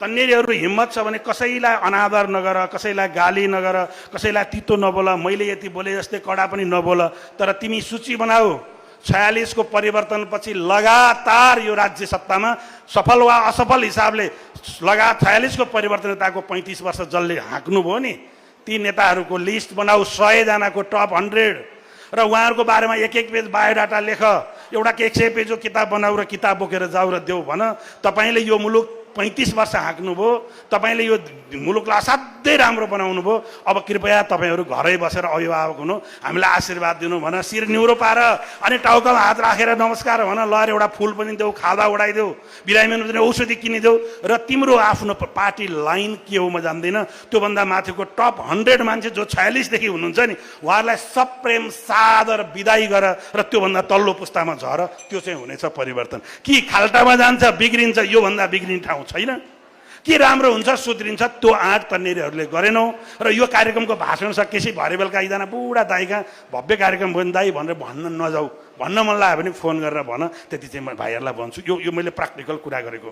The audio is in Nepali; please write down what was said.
तन्नेरीहरू हिम्मत छ भने कसैलाई अनादर नगर, कसैलाई गाली नगर, कसैलाई तितो नबोल, मैले यति बोले जस्तै कडा पनि नबोल, तर तिमी सूची बनाऊ। 46 को परिवर्तनपछि लगातार यो राज्य सत्तामा सफल वा असफल हिसाबले लगातार 46 को परिवर्तनताको 35 वर्ष जसले हाँक्नुभयो नि, ती नेताहरूको लिस्ट बनाऊ, 100 जनाको टप 100 र उहाँहरूको बारेमा एक पेज बायोडाटा लेख, एउटा 100 पेजको किताब बनाऊ र किताब बोकेर जाऊ र देऊ भन। तपाईले यो मुलुक 35 वर्ष हाँक्नुभयो, तपाईले यो मुलुकलाई असाध्यै राम्रो बनाउनु भयो। अब कृपया तपाईहरू घरै बसेर अभिभावक हुनु, हामीलाई आशीर्वाद दिनु भन, शिर निहुरो पार अनि टाउकोमा हात राखेर नमस्कार भन, लहर एउटा फुल पनि देऊ, खादा उडाइदेऊ, बिरामीमा पनि औषधि किनिदेऊ र तिम्रो आफ्नो पार्टी लाइन के हो म जान्दिनँ। त्योभन्दा माथिको टप 100 मान्छे जो 46 देखि हुनुहुन्छ नि, उहाँहरूलाई सप्रेम सादर बिदाई गर र त्योभन्दा तल्लो पुस्तामा झर। त्यो चाहिँ हुनेछ परिवर्तन। कि खाल्टामा जान्छ, बिग्रिन्छ, योभन्दा बिग्रिने ठाउँ छैन। के राम्रो हुन्छ, सुध्रिन्छ, त्यो आँट तन्नेरीहरूले गरेनौ। र यो कार्यक्रमको भाषण सकेपछि भरे बेलुका एकजना बुढा दाइका भव्य कार्यक्रम भयो दाइ भनेर भन्न नजाऊ, भन्न मन लाग्यो भने फोन गरेर भन, त्यति चाहिँ म भाइहरूलाई भन्छु। यो मैले प्र्याक्टिकल कुरा गरेको।